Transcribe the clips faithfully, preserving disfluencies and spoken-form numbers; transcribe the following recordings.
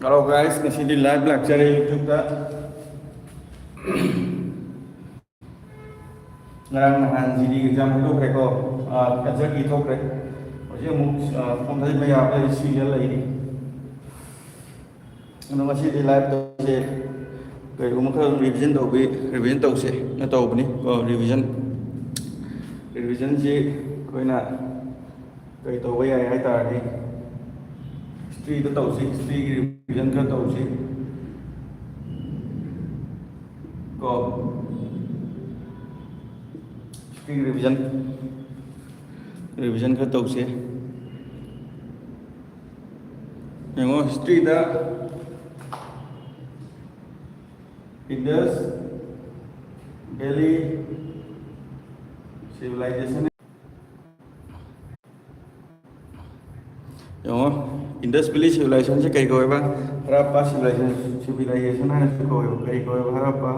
Hello guys, ꯉꯁꯤꯗꯤ live ꯂꯥꯛꯆꯔꯦ YouTube-ꯇ꯫ ꯉꯔꯥꯡ ꯅꯍꯥꯟ ꯖꯤꯗꯤ exam ꯍꯥꯏꯗꯣꯛꯈ꯭ꯔꯦꯀꯣ, answer key ꯊꯣꯛꯈ꯭ꯔꯦ꯫ ꯍꯧꯖꯤꯛ ꯑꯃꯨꯛ form ꯊꯥꯖꯤꯟꯕ ꯌꯥꯕ ꯁꯤꯗ ꯂꯩꯔꯤ꯫ ꯑꯗꯣ ꯉꯁꯤꯗꯤ live ꯇꯧꯁꯦ, ꯀꯔꯤꯒꯨꯝꯕ ꯈꯔ revision ꯇꯧꯕꯤ revision ꯇꯧꯁꯦꯅ ꯇꯧꯕꯅꯤ꯫ ꯀꯣ revision revision-ꯁꯤ ꯑꯩꯈꯣꯏꯅ ꯀꯔꯤ ꯇꯧꯕ ꯌꯥꯏ ꯍꯥꯏ ꯇꯥꯔꯗꯤ, history-ꯗ ꯇꯧꯁꯤ, history-ꯒꯤ revision ꯈꯔ ꯇꯧꯁꯤ꯫ ꯀꯣ history revision revision ꯈꯔ ꯇꯧꯁꯦ꯫ ꯌꯦꯡꯉꯣ, history-ꯗ Indus Valley Civilization꯫ ꯌꯦꯡꯉꯣ, Indus Valley Civilization-ꯁꯦ ꯀꯩ ꯀꯧꯋꯦꯕ? Harappa Civilization, Civilization ꯍꯥꯏꯅꯁꯨ ꯀꯧꯋꯦꯕ꯫ ꯀꯔꯤ ꯀꯧꯋꯦꯕ? Harappa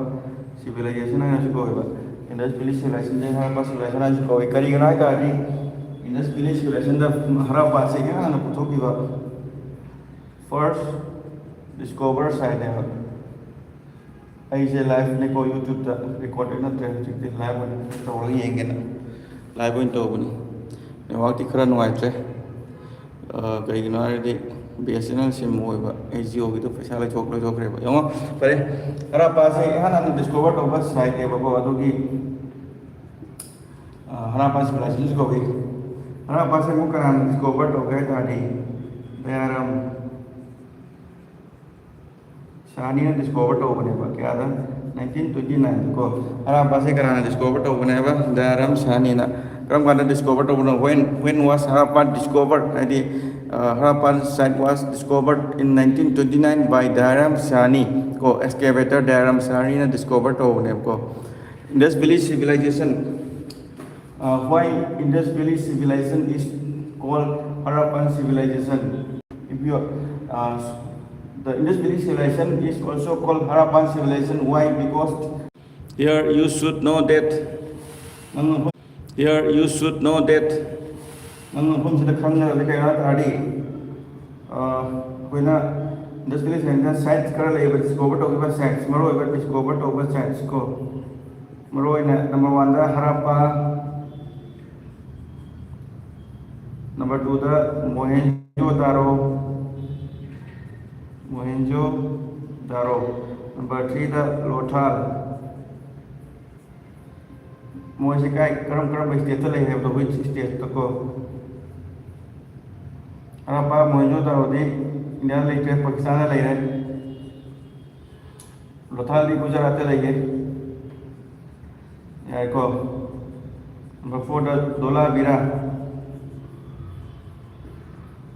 Civilization ꯍꯥꯏꯅꯁꯨ ꯀꯧꯋꯦꯕ꯫ Indus Valley Civilization-ꯁꯦ Harappa Civilization ꯍꯥꯏꯅꯁꯨ ꯀꯧꯋꯦ꯫ ꯀꯔꯤꯒꯤꯅꯣ ꯍꯥꯏ ꯇꯥꯔꯗꯤ, Indus Valley Civilization-ꯗ Harappa-ꯁꯦ ꯏꯍꯥꯟ ꯍꯥꯟꯅ ꯄꯨꯊꯣꯛꯈꯤꯕ first discover site-ꯅꯦꯕ꯫ ꯑꯩꯁꯦ live-ꯅꯦꯀꯣ, YouTube-ꯇ recorded ꯅꯠꯇ꯭ꯔꯦ, ꯍꯧꯖꯤꯛꯇꯤ live ꯑꯣꯏꯅ ꯇꯧꯔꯒ ꯌꯦꯡꯒꯦꯅ live ꯑꯣꯏꯅ ꯇꯧꯕꯅꯤ꯫ Network-ꯇꯤ ꯈꯔ ꯅꯨꯡꯉꯥꯏꯇ꯭ꯔꯦ꯫ ꯑ, ꯀꯩꯒꯤꯅꯣ ꯍꯥꯏꯔꯗꯤ BSNL SIM ꯑꯣꯏꯕ, ꯑꯩ Jio-ꯒꯤꯗꯣ ꯄꯩꯁꯥ ꯂꯣꯏꯊꯣꯛ-, ꯂꯣꯏꯊꯣꯛꯈ꯭ꯔꯦꯕ꯫ ꯌꯦꯡꯉꯣ, ꯐꯔꯦ, Harappa-ꯁꯦ ꯏꯍꯥꯟ ꯍꯥꯟꯅ discover ꯇꯧꯕ site-ꯅꯦꯕꯀꯣ, ꯑꯗꯨꯒꯤ ꯑ, Harappa Civilization ꯀꯧꯏ꯫ Harappa-ꯁꯦ ꯑꯃꯨꯛ ꯀꯅꯥꯅ discover ꯇꯧꯒꯦ ꯍꯥꯏ ꯇꯥꯔꯗꯤ, ꯗꯌꯥꯔꯥꯝ ꯁꯥꯍꯅꯤꯅ discover ꯇꯧꯕꯅꯦꯕ꯫ ꯀꯌꯥꯗ? Nineteen twenty nine ꯀꯣ꯫ Harappa-ꯁꯦ ꯀꯅꯥꯅ discover ꯇꯧꯕꯅꯦꯕ? ꯗꯌꯥꯔꯥꯝ ꯁꯥꯍꯅꯤꯅ꯫ ꯀꯔꯝ ꯀꯥꯟꯗ discover ꯇꯧꯕꯅꯣ? When, when was Harappa discovered? ꯍꯥꯏꯗꯤ, ꯑ, Harappa site was discovered in nineteen twenty nine by Dayram Sahani ꯀꯣ, excavator Dayram Sahaniꯅ discover ꯇꯧꯕꯅꯦꯕꯀꯣ꯫ Indus Valley Civilization. Uh, why Indus Valley Civilization is called Harappan Civilization? If you, uh, the Indus Valley Civilization is also called Harappan Civilization. Why? Because here you should know that. ꯅꯪ ꯃꯐꯝ-, here you should know that. ꯅꯪ ꯃꯐꯝꯁꯤꯗ ꯈꯪꯒꯗꯕꯗꯤ ꯀꯩꯅꯣ ꯍꯥꯏ ꯇꯥꯔꯗꯤ, ꯑ, ꯑꯩꯈꯣꯏꯅ industrial ꯁꯥꯏꯟꯁꯇ sites ꯈꯔ ꯂꯩꯌꯦꯕ, ꯗꯤꯁꯀꯣꯚꯔ ꯇꯧꯈꯤꯕ ꯁꯥꯏꯠꯁ, ꯃꯔꯨꯑꯣꯏꯕ ꯗꯤꯁꯀꯣꯚꯔ ꯇꯧꯕ ꯁꯥꯏꯠꯁ ꯀꯣ꯫ ꯃꯔꯨꯑꯣꯏꯅ ꯅꯝꯕꯔ ꯋꯥꯟꯗ ꯍꯔꯥꯞꯄꯥ, ꯅꯝꯕꯔ ꯇꯨꯗ ꯃꯣꯍꯦꯟꯖꯣ ꯗꯥꯔꯣ, ꯃꯣꯍꯦꯟꯖꯣ ꯗꯥꯔꯣ, ꯅꯝꯕꯔ ꯊ꯭ꯔꯤꯗ ꯂꯣꯊꯥꯜ꯫ ꯃꯣꯏꯁꯦ ꯀꯥꯏ, ꯀꯔꯝ ꯀꯔꯝꯕ ꯁ꯭ꯇꯦꯠꯇ ꯂꯩ ꯍꯥꯏꯕꯗꯣ, ꯋꯤꯆ ꯁ꯭ꯇꯦꯠꯇ ꯀꯣ꯫ ꯍꯔꯥꯞꯄꯥ ꯃꯣꯍꯦꯟꯖꯣ ꯗꯥꯔꯣꯗꯤ ꯏꯟꯗꯤꯌꯥꯗ ꯂꯩꯇ꯭ꯔꯦ, ꯄꯥꯀꯤꯁꯇꯥꯟꯗ ꯂꯩꯔꯦ꯫ ꯂꯣꯊꯥꯜꯗꯤ ꯒꯨꯖꯔꯥꯠꯇ ꯂꯩꯌꯦ꯫ ꯌꯥꯏꯀꯣ꯫ ꯅꯝꯕꯔ ꯐꯣꯔꯗ ꯗꯣꯂꯥꯕꯤꯔꯥ꯫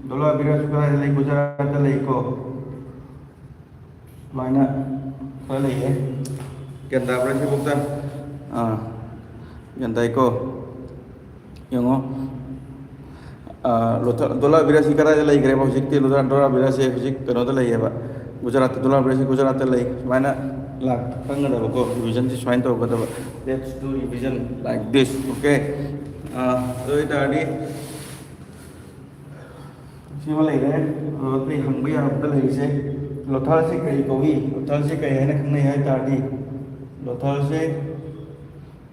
ꯗꯣꯂꯥꯕꯤꯔꯥꯁꯨ ꯀꯗꯥꯏꯗ ꯂꯩ? ꯒꯨꯖꯔꯥꯠꯇ ꯂꯩꯀꯣ꯫ ꯁꯨꯃꯥꯏꯅ ꯈꯔ ꯂꯩꯌꯦ꯫ ꯒ꯭ꯌꯥꯟ ꯇꯥꯕ꯭ꯔꯥ ꯁꯤꯐꯥꯎꯗ? ꯑꯥ, ꯒ꯭ꯌꯥꯟ ꯇꯥꯏꯀꯣ? ꯌꯦꯡꯉꯣ꯫ ꯑꯥ, ꯂꯣꯊꯥ-, ꯗꯣꯂꯥꯕꯤꯔꯥꯁꯤ ꯀꯗꯥꯏꯗ ꯂꯩꯈ꯭ꯔꯦꯕ? ꯍꯧꯖꯤꯛꯇꯤ ꯂꯣꯊꯥ-, ꯗꯣꯂꯥꯕꯤꯔꯥꯁꯦ ꯍꯧꯖꯤꯛ ꯀꯩꯅꯣꯗ ꯂꯩꯌꯦꯕ, ꯒꯨꯖꯔꯥꯠꯇ꯫ ꯗꯣꯂꯥꯕꯤꯔꯥꯁꯤ ꯒꯨꯖꯔꯥꯠꯇ ꯂꯩ꯫ ꯁꯨꯃꯥꯏꯅ ꯂꯥꯛ-, ꯈꯪꯒꯗꯕꯀꯣ, ꯔꯤꯚꯤꯖꯟꯁꯤ ꯁꯨꯃꯥꯏꯅ ꯇꯧꯒꯗꯕ꯫ Let's do revision like this, okay? ꯑꯥ, ꯑꯗꯨ ꯑꯣꯏꯇꯥꯔꯗꯤ ꯁꯤꯃ ꯂꯩꯔꯦ꯫ ꯑꯗꯣ ꯑꯇꯩ ꯍꯪꯕ ꯌꯥꯕꯗ ꯂꯩꯔꯤꯁꯦ, ꯂꯣꯊꯥꯜꯁꯦ ꯀꯔꯤ ꯀꯧꯏ? ꯂꯣꯊꯥꯜꯁꯦ ꯀꯔꯤ ꯍꯥꯏꯅ ꯈꯪꯅꯩ ꯍꯥꯏ ꯇꯥꯔꯗꯤ, ꯂꯣꯊꯥꯜꯁꯦ,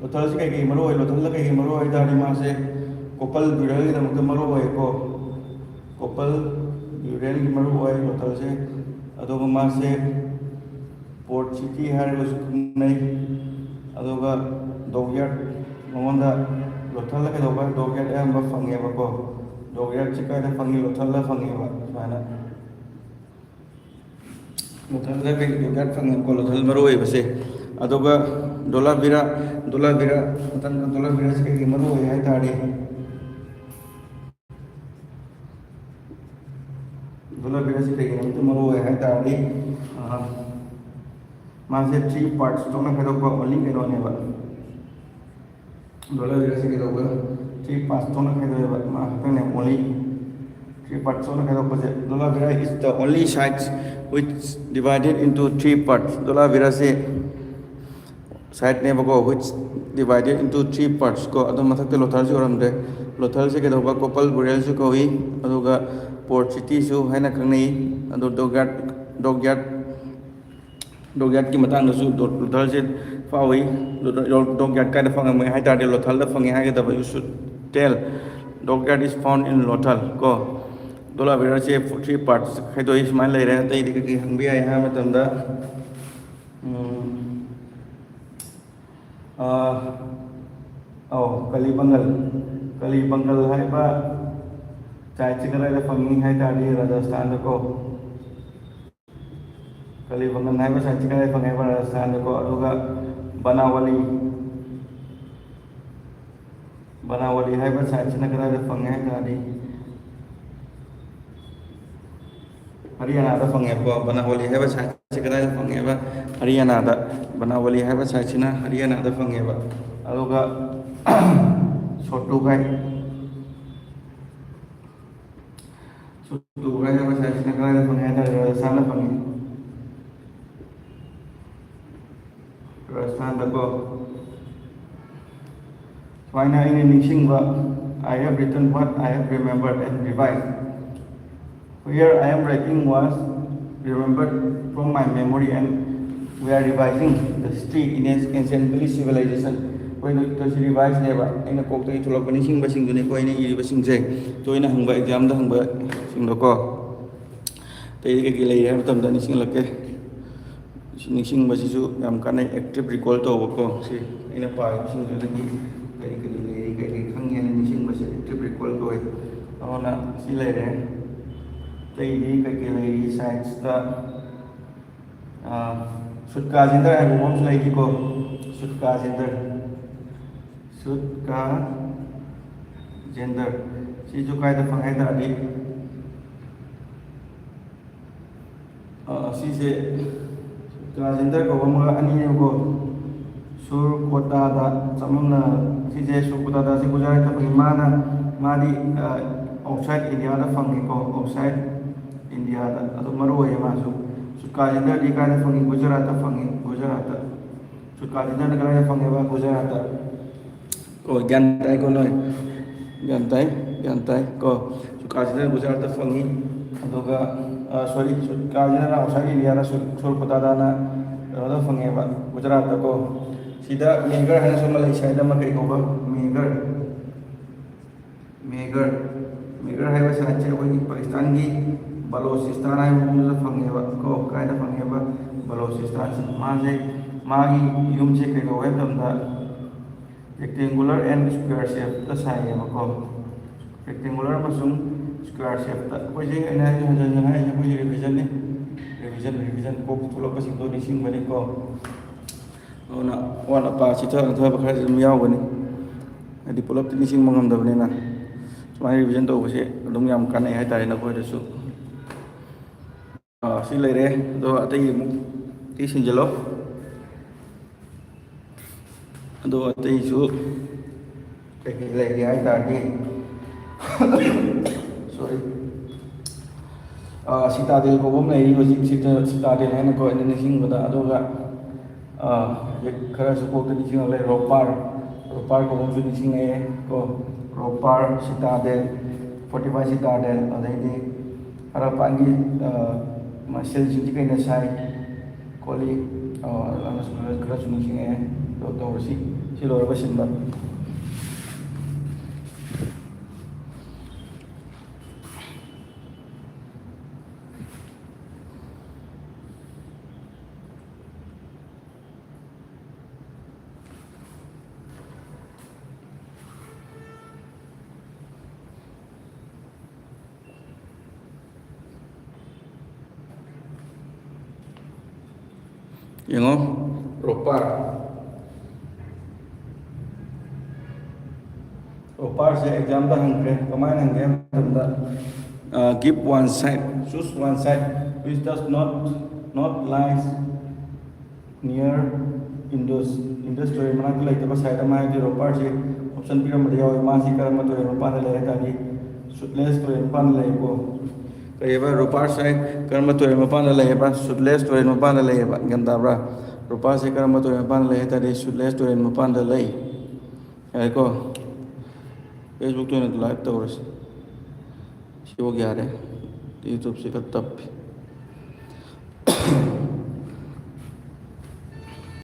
ꯂꯣꯊꯥꯜꯁꯦ ꯀꯩꯀꯩ ꯃꯔꯨ ꯑꯣꯏ? ꯂꯣꯊꯥꯜꯗ ꯀꯩꯀꯩ ꯃꯔꯨ ꯑꯣꯏ ꯍꯥꯏ ꯇꯥꯔꯗꯤ, ꯃꯥꯁꯦ ꯀꯣꯄꯜ ꯕ꯭ꯌꯨꯔꯦꯜꯒꯤꯗꯃꯛꯇ ꯃꯔꯨ ꯑꯣꯏꯀꯣ꯫ ꯀꯣꯄꯜ ꯕ꯭ꯌꯨꯔꯦꯜꯒꯤ ꯃꯔꯨ ꯑꯣꯏ ꯂꯣꯊꯥꯜꯁꯦ꯫ ꯑꯗꯨꯒ ꯃꯥꯁꯦ ꯄꯣꯔꯠ ꯁꯤꯇꯤ ꯍꯥꯏꯔꯒꯁꯨ ꯈꯪꯅꯩ꯫ ꯑꯗꯨꯒ ꯗꯣꯛꯌꯥꯔꯗ, ꯃꯉꯣꯟꯗ ꯂꯣꯊꯥꯜꯗ ꯀꯩꯗꯧꯕ, ꯗꯣꯛꯌꯥꯔꯗ ꯑꯌꯥꯝꯕ ꯐꯪꯉꯦꯕꯀꯣ꯫ ꯗꯣꯛꯌꯥꯔꯗꯁꯦ ꯀꯥꯏꯗ ꯐꯪꯉꯤ? ꯂꯣꯊꯥꯜꯗ ꯐꯪꯉꯦꯕ꯫ ꯁꯨꯃꯥꯏꯅ ꯂꯣꯊꯥꯜꯗ ꯀꯩ ꯗꯣꯛꯌꯥꯔꯗ ꯐꯪꯉꯦꯕꯀꯣ, ꯂꯣꯊꯥꯜ ꯃꯔꯨ ꯑꯣꯏꯕꯁꯦ꯫ ꯑꯗꯨꯒ ꯗꯣꯂꯥꯕꯤꯔꯥ, ꯗꯣꯂꯥꯕꯤꯔꯥ, ꯃꯊꯪꯗ ꯗꯣꯂꯥꯕꯤꯔꯥꯁꯦ ꯀꯩꯒꯤ ꯃꯔꯨ ꯑꯣꯏ ꯍꯥꯏ ꯇꯥꯔꯗꯤ, ꯗꯣꯂꯥꯕꯤꯔꯥꯁꯤ ꯀꯩꯒꯤꯗꯃꯛꯇ ꯃꯔꯨ ꯑꯣꯏ ꯍꯥꯏ ꯇꯥꯔꯗꯤ, ꯑ, ꯃꯥꯁꯦ ꯊ꯭ꯔꯤ ꯄꯥꯔꯠꯁ ꯊꯣꯛꯅ ꯈꯥꯏꯗꯣꯛꯄ ꯑꯣꯟꯂꯤ ꯀꯩꯅꯣꯅꯦꯕ꯫ ꯗꯣꯂꯥꯕꯤꯔꯥꯁꯤ ꯀꯩꯗꯧꯕ? ꯊ꯭ꯔꯤ ꯄꯥꯔꯠꯁ ꯊꯣꯛꯅ ꯈꯥꯏꯗꯣꯛꯑꯦꯕ, ꯃꯥ ꯈꯛꯇꯪꯅꯦ ꯑꯣꯟꯂꯤ꯫ ꯊ꯭ꯔꯤ ꯄꯥꯔꯠꯁ ꯊꯣꯛꯅ ꯈꯥꯏꯗꯣꯛꯄꯁꯦ, ꯗꯣꯂꯥꯕꯤꯔꯥ is the only site which divided into three parts. ꯗꯣꯂꯥꯕꯤꯔꯥꯁꯤ ꯁꯥꯏꯠꯅꯦꯕꯀꯣ, which divided into three parts ꯀꯣ꯫ ꯑꯗꯣ ꯃꯊꯛꯇ ꯂꯣꯊꯥꯜꯁꯤ ꯑꯣꯏꯔꯝꯗ꯭ꯔꯦ꯫ ꯂꯣꯊꯥꯜꯁꯦ ꯀꯩꯗꯧꯕ? ꯀꯣꯄꯜ ꯕ꯭ꯌꯨꯔꯦꯜꯁꯨ ꯀꯧꯏ, ꯑꯗꯨꯒ ꯄꯣꯔꯠ ꯁꯤꯇꯤꯁꯨ ꯍꯥꯏꯅ ꯈꯪꯅꯩ꯫ ꯑꯗꯣ ꯗꯣꯛꯌꯥꯔꯗ ꯗꯣꯛ ꯌꯥꯔꯠ ꯗꯣꯛ ꯌꯥꯔꯠꯀꯤ ꯃꯇꯥꯡꯗꯁꯨ ꯗꯣ- ꯂꯣꯊꯜꯁꯦ ꯐꯥꯎꯏ꯫ ꯗꯣꯛ ꯌꯥꯔꯠ ꯀꯥꯏꯗ ꯐꯪꯉꯝꯒꯦ ꯍꯥꯏ ꯇꯥꯔꯗꯤ ꯂꯣꯊꯜꯗ ꯐꯪꯉꯦ ꯍꯥꯏꯒꯗꯕ, you should tell, dog yard is found in Lothal ꯀꯣ꯫ ꯗꯣꯂꯥ ꯕꯦꯔꯥꯁꯦ ꯊ꯭ꯔꯤ ꯄꯥꯔꯠꯁ ꯈꯥꯏꯗꯣꯛꯏ ꯁꯨꯃꯥꯏꯅ ꯂꯩꯔꯦ꯫ ꯑꯇꯩꯗꯤ ꯀꯩꯀꯩ ꯍꯪꯕ ꯌꯥꯏ ꯍꯥꯏꯕ ꯃꯇꯝꯗ, ꯎꯝ, ꯑꯥ, ꯑꯧ, ꯀꯂꯤꯕꯪꯒꯜ꯫ ꯀꯂꯤꯕꯪꯒꯜ ꯍꯥꯏꯕ ꯁꯥꯏꯠꯁꯤ ꯀꯗꯥꯏꯗ ꯐꯪꯉꯤ ꯍꯥꯏ ꯇꯥꯔꯗꯤ ꯔꯥꯖꯁꯊꯥꯟꯗꯀꯣ꯫ ꯀꯂꯤꯕꯪꯒꯜ ꯍꯥꯏꯕ ꯁꯥꯏꯠꯁꯤ ꯀꯗꯥꯏꯗ ꯐꯪꯉꯦ ꯍꯥꯏꯕ ꯔꯥꯖꯁꯊꯥꯟꯗꯀꯣ꯫ ꯑꯗꯨꯒ ꯕꯅꯥꯋꯂꯤ, ꯕꯅꯥꯋꯂꯤ ꯍꯥꯏꯕ ꯁꯥꯏꯠꯁꯤꯅ ꯀꯗꯥꯏꯗ ꯐꯪꯉꯦ ꯍꯥꯏ ꯇꯥꯔꯗꯤ ꯍꯔꯤꯌꯥꯅꯥꯗ ꯐꯪꯉꯦꯕꯀꯣ꯫ ꯕꯅꯥꯋꯂꯤ ꯍꯥꯏꯕ ꯁꯥꯏꯠꯁꯦ ꯀꯗꯥꯏꯗ ꯐꯪꯉꯦꯕ? ꯍꯔꯤꯌꯥꯅꯥꯗ꯫ ꯕꯅꯥꯋꯂꯤ ꯍꯥꯏꯕ ꯁꯥꯏꯠꯁꯤꯅ ꯍꯔꯤꯌꯥꯅꯥꯗ ꯐꯪꯉꯦꯕ꯫ ꯑꯗꯨꯒ ꯁꯣꯇꯨꯒꯥꯏ, ꯁꯣꯇꯨꯒꯥꯏ ꯍꯥꯏꯕ ꯁꯥꯏꯠꯁꯤꯅ ꯀꯗꯥꯏꯗ ꯐꯪꯉꯦ ꯍꯥꯏ ꯇꯥꯔꯗꯤ ꯔꯥꯖꯁꯊꯥꯟꯗ ꯐꯪꯉꯤ꯫ ꯔꯥꯖꯁꯊꯥꯟꯗꯀꯣ꯫ ꯁꯨꯃꯥꯏꯅ ꯑꯩꯅ ꯅꯤꯡꯁꯤꯡꯕ, I have written what I have remembered and revised. Here I am writing was remembered from my memory and we are revising the history in ancient village civilization. ꯑꯩꯈꯣꯏꯅ ꯇꯧꯔꯤꯁꯤ ꯔꯤꯚꯥꯏꯁꯅꯦꯕ꯫ ꯑꯩꯅ ꯀꯣꯛꯇꯒꯤ ꯊꯣꯛꯂꯛꯄ ꯅꯤꯡꯁꯤꯡꯕꯁꯤꯡꯗꯨꯅꯤꯀꯣ ꯑꯩꯅ ꯏꯔꯤꯕꯁꯤꯡꯁꯦ꯫ ꯇꯣꯏꯅ ꯍꯪꯕ, ꯑꯦꯛꯖꯥꯝꯗ ꯍꯪꯕꯁꯤꯡꯗꯣꯀꯣ꯫ ꯑꯇꯩꯗꯤ ꯀꯩꯀꯩ ꯂꯩꯔꯤ ꯍꯥꯏꯕ ꯃꯇꯝꯗ ꯅꯤꯡꯁꯤꯡꯂꯛꯀꯦ꯫ ꯁꯤ ꯅꯤꯡꯁꯤꯡꯕꯁꯤꯁꯨ ꯌꯥꯝ ꯀꯥꯟꯅꯩ, ꯑꯦꯛꯇꯤꯞ ꯔꯤꯀꯣꯜ ꯇꯧꯕꯀꯣ꯫ ꯁꯤ ꯑꯩꯅ ꯄꯥꯔꯤꯕꯁꯤꯡꯗꯨꯗꯒꯤ ꯀꯔꯤ ꯀꯔꯤ ꯂꯩꯔꯤ, ꯀꯔꯤ ꯀꯔꯤ ꯈꯪꯉꯤ ꯍꯥꯏꯅ ꯅꯤꯡꯁꯤꯡꯕꯁꯦ ꯑꯦꯛꯇꯤꯞ ꯔꯤꯀꯣꯜ ꯀꯧꯋꯦ꯫ ꯑꯗꯨꯅ ꯁꯤ ꯂꯩꯔꯦ꯫ ꯑꯇꯩꯗꯤ ꯀꯩꯀꯩ ꯂꯩꯔꯤ ꯁꯥꯏꯟꯁꯇ? ꯁꯨꯠꯀꯥ ꯖꯦꯟꯗꯔ ꯍꯥꯏꯕ ꯑꯃꯁꯨ ꯂꯩꯔꯤꯀꯣ꯫ ꯁꯨꯠꯀꯥ ꯖꯦꯟꯗꯔ, ꯁꯨꯠꯀꯥ ꯖꯦꯟꯗꯔ꯫ ꯁꯤꯁꯨ ꯀꯥꯏꯗ ꯐꯪꯉꯦ ꯍꯥꯏ ꯇꯥꯔꯗꯤ, ꯑ, ꯁꯤꯁꯦ ꯁꯨꯠꯀꯥ ꯖꯦꯟꯗꯔ ꯀꯧꯕ ꯑꯃꯒ ꯑꯅꯤꯅꯦꯕꯀꯣ꯫ ꯁꯨꯔ ꯀꯣꯇꯥꯗ ꯆꯃꯝꯅ, ꯁꯤꯁꯦ ꯁꯨꯔ ꯀꯣꯇꯥꯗ, ꯁꯤ ꯒꯨꯖꯔꯥꯠꯇ ꯐꯪꯉꯤ꯫ ꯃꯥꯅ, ꯃꯥꯗꯤ, ꯑ, ꯑꯥꯎꯠꯁꯥꯏꯠ ꯏꯟꯗꯤꯌꯥꯗ ꯐꯪꯉꯤꯀꯣ, ꯑꯥꯎꯠꯁꯥꯏꯠ ꯏꯟꯗꯤꯌꯥꯗ꯫ ꯑꯗꯨ ꯃꯔꯨ ꯑꯣꯏꯌꯦ ꯃꯥꯁꯨ꯫ ꯁꯨꯠꯀꯥ ꯖꯦꯟꯗꯔꯗꯤ ꯀꯥꯏꯗ ꯐꯪꯉꯤ? ꯒꯨꯖꯔꯥꯠꯇ ꯐꯪꯉꯤ, ꯒꯨꯖꯔꯥꯠꯇ꯫ ꯁꯨꯠꯀꯥ ꯖꯦꯟꯗꯔꯅ ꯀꯗꯥꯏꯗ ꯐꯪꯉꯦꯕ? ꯒꯨꯖꯔꯥꯠꯇ꯫ ꯀꯣ, ꯒ꯭ꯌꯥꯟ ꯇꯥꯏꯀꯣ ꯅꯣꯏ? ꯒ꯭ꯌꯥꯟ ꯇꯥꯏ, ꯒ꯭ꯌꯥꯟ ꯇꯥꯏ ꯀꯣ꯫ ꯁꯨꯠꯀꯥ ꯖꯦꯟꯗꯔ ꯒꯨꯖꯔꯥꯠꯇ ꯐꯪꯉꯤ꯫ ꯑꯗꯨꯒ ꯁꯣꯔꯤ, ꯀꯥꯁꯤꯅ ꯉꯁꯥꯏꯒꯤ ꯏꯟꯗꯤꯌꯥꯗ ꯁꯣꯔꯄꯇꯥꯗꯥꯅ ꯀꯩꯅꯣꯗ ꯐꯪꯉꯦꯕ, ꯒꯨꯖꯔꯥꯠꯇꯀꯣ꯫ ꯁꯤꯗ ꯃꯦꯒꯔ ꯍꯥꯏꯅꯁꯨ ꯑꯃ ꯂꯩ, ꯁꯥꯏꯠ ꯑꯃ ꯀꯩ ꯀꯧꯕ? ꯃꯦꯒꯔ꯫ ꯃꯦꯒꯔ꯫ ꯃꯦꯒꯔ ꯍꯥꯏꯕ ꯁꯥꯏꯠꯁꯦ ꯑꯩꯈꯣꯏꯒꯤ ꯄꯥꯀꯤꯁꯇꯥꯟꯒꯤ ꯕꯂꯣꯆꯤꯁꯇꯥꯟ ꯍꯥꯏꯕ ꯃꯐꯝꯗꯨꯗ ꯐꯪꯉꯦꯕ ꯀꯣ꯫ ꯀꯥꯏꯗ ꯐꯪꯉꯦꯕ? ꯕꯂꯣꯆꯤꯁꯇꯥꯟꯁꯤ꯫ ꯃꯥꯁꯦ, ꯃꯥꯒꯤ ꯌꯨꯝꯁꯦ ꯀꯩꯗꯧꯋꯦ ꯍꯥꯏꯕ ꯃꯇꯝꯗ, rectangular and square shapeꯇ ꯁꯥꯏꯌꯦꯕꯀꯣ꯫ Rectangular ꯑꯃꯁꯨꯡ square shapeꯇ꯫ ꯑꯩꯈꯣꯏꯁꯦ, ꯑꯩꯅ ꯍꯥꯏꯁꯦ, ꯍꯟꯖꯟ ꯍꯟꯖꯟ ꯍꯥꯏꯁꯦ ꯑꯩꯈꯣꯏꯁꯦ revisionꯅꯤ꯫ Revision, revision꯫ ꯀꯣꯛ ꯊꯣꯛꯂꯛꯄꯁꯤꯡꯗꯣ ꯅꯤꯡꯁꯤꯡꯕꯅꯤꯀꯣ꯫ ꯑꯗꯨꯅ ꯑꯋꯥꯠ ꯑꯄꯥ ꯆꯤꯊ ꯍꯟꯊꯕ ꯈꯔꯁꯨ ꯑꯗꯨꯝ ꯌꯥꯎꯒꯅꯤ꯫ ꯍꯥꯏꯗꯤ ꯄꯨꯂꯞꯇꯤ ꯅꯤꯡꯁꯤꯡꯕ ꯉꯝꯗꯕꯅꯤꯅ꯫ ꯁꯨꯃꯥꯏꯅ revision ꯇꯧꯕꯁꯦ ꯑꯗꯨꯝ ꯌꯥꯝ ꯀꯥꯟꯅꯩ ꯍꯥꯏꯇꯥꯔꯦ ꯅꯈꯣꯏꯗꯁꯨ꯫ ꯑꯥ, ꯁꯤ ꯂꯩꯔꯦ꯫ ꯑꯗꯣ ꯑꯇꯩ ꯑꯃꯨꯛ ꯇꯤ ꯁꯤꯟꯖꯜꯂꯣ꯫ ꯑꯗꯣ ꯑꯇꯩꯁꯨ ꯀꯩꯀꯩ ꯂꯩꯒꯦ ꯍꯥꯏ ꯇꯥꯔꯗꯤ, sorry, ꯑꯥ, ꯁꯤꯇꯥꯗꯦꯜ ꯀꯧꯕ ꯑꯃ ꯂꯩꯔꯤ ꯍꯧꯖꯤꯛ꯫ ꯁꯤꯇꯥ-, ꯁꯤꯇꯥꯗꯦꯜ ꯍꯥꯏꯅꯀꯣ ꯑꯩꯅ ꯅꯤꯡꯁꯤꯡꯕꯗ꯫ ꯑꯗꯨꯒ, ꯑꯥ, ꯍꯧꯖꯤꯛ ꯈꯔꯁꯨ ꯀꯣꯛꯇ ꯅꯤꯡꯁꯤꯡꯉꯛꯂꯦ, ꯔꯣꯄꯥꯔ꯫ ꯔꯣꯄꯥꯔ ꯀꯧꯕ ꯑꯃꯁꯨ ꯅꯤꯡꯁꯤꯡꯉꯛꯑꯦ ꯀꯣ꯫ ꯔꯣꯄꯥꯔ, ꯁꯤꯇꯥꯗꯦꯜ, fortified citadel, ꯑꯗꯩꯗꯤ ꯑꯔꯥꯄꯥꯟꯒꯤ, ꯑꯥ, ꯃꯁꯖꯤꯠꯁꯤꯡꯁꯤ ꯀꯩꯅ ꯁꯥꯏ ꯈꯣꯠꯂꯤ, ꯑꯥ, ꯑꯗꯨꯅꯁꯨ ꯈꯔ, ꯈꯔꯁꯨ ꯅꯤꯡꯁꯤꯡꯉꯛꯑꯦ꯫ ꯑꯗꯣ ꯇꯧꯔꯁꯤ, ꯁꯤ ꯂꯣꯏꯔꯒ ꯁꯤꯟꯕ꯫ ꯌꯦꯡꯉꯣ, ꯔꯣꯄꯥꯔ꯫ ꯔꯣꯄꯥꯔꯁꯦ ꯑꯦꯛꯖꯥꯝꯗ ꯍꯪꯈ꯭ꯔꯦ꯫ ꯀꯃꯥꯏꯅ ꯍꯪꯒꯦ ꯍꯥꯏꯕ ꯃꯇꯝꯗ, ꯑ, give one side, choose one side which does not, not lies near Indus, Indus ꯇꯨꯔꯦꯜ ꯃꯅꯥꯛꯇ ꯂꯩꯇꯕ ꯁꯥꯏꯠ ꯑꯃ, ꯍꯥꯏꯕꯗꯤ ꯔꯣꯄꯥꯔꯁꯦ ꯑꯣꯞꯁꯟ ꯄꯤꯔꯝꯕꯗ ꯌꯥꯎꯋꯦ꯫ ꯃꯥꯁꯤ ꯀꯔꯝꯕ ꯇꯨꯔꯦꯜ ꯃꯄꯥꯟꯗ ꯂꯩ ꯍꯥꯏ ꯇꯥꯔꯗꯤ, ꯁꯨꯠꯂꯦꯁ ꯇꯨꯔꯦꯜ ꯃꯄꯥꯟꯗ ꯂꯩꯌꯦꯀꯣ꯫ ꯀꯔꯤꯕ? ꯔꯣꯄꯥꯔꯁꯦ ꯀꯔꯝꯕ ꯇꯨꯔꯦꯜ ꯃꯄꯥꯟꯗ ꯂꯩꯌꯦꯕ? ꯁꯨꯠꯂꯦꯁ ꯇꯨꯔꯦꯜ ꯃꯄꯥꯟꯗ ꯂꯩꯌꯦꯕ꯫ ꯒ꯭ꯌꯥꯟ ꯇꯥꯕ꯭ꯔꯥ? ꯔꯣꯄꯥꯔꯁꯦ ꯀꯔꯝꯕ ꯇꯨꯔꯦꯜ ꯃꯄꯥꯟꯗ ꯂꯩ ꯍꯥꯏ ꯇꯥꯔꯗꯤ, ꯁꯨꯠꯂꯦꯁ ꯇꯨꯔꯦꯜ ꯃꯄꯥꯟꯗ ꯂꯩ꯫ ꯌꯥꯔꯦꯀꯣ? Facebook ꯇ ꯑꯣꯏꯅ ꯂꯥꯏꯚ ꯇꯧꯔꯁꯤ꯫ ꯁꯤꯐꯥꯎ ꯌꯥꯔꯦ꯫ YouTubeꯁꯦ ꯈꯔ ꯇꯞꯄꯤ꯫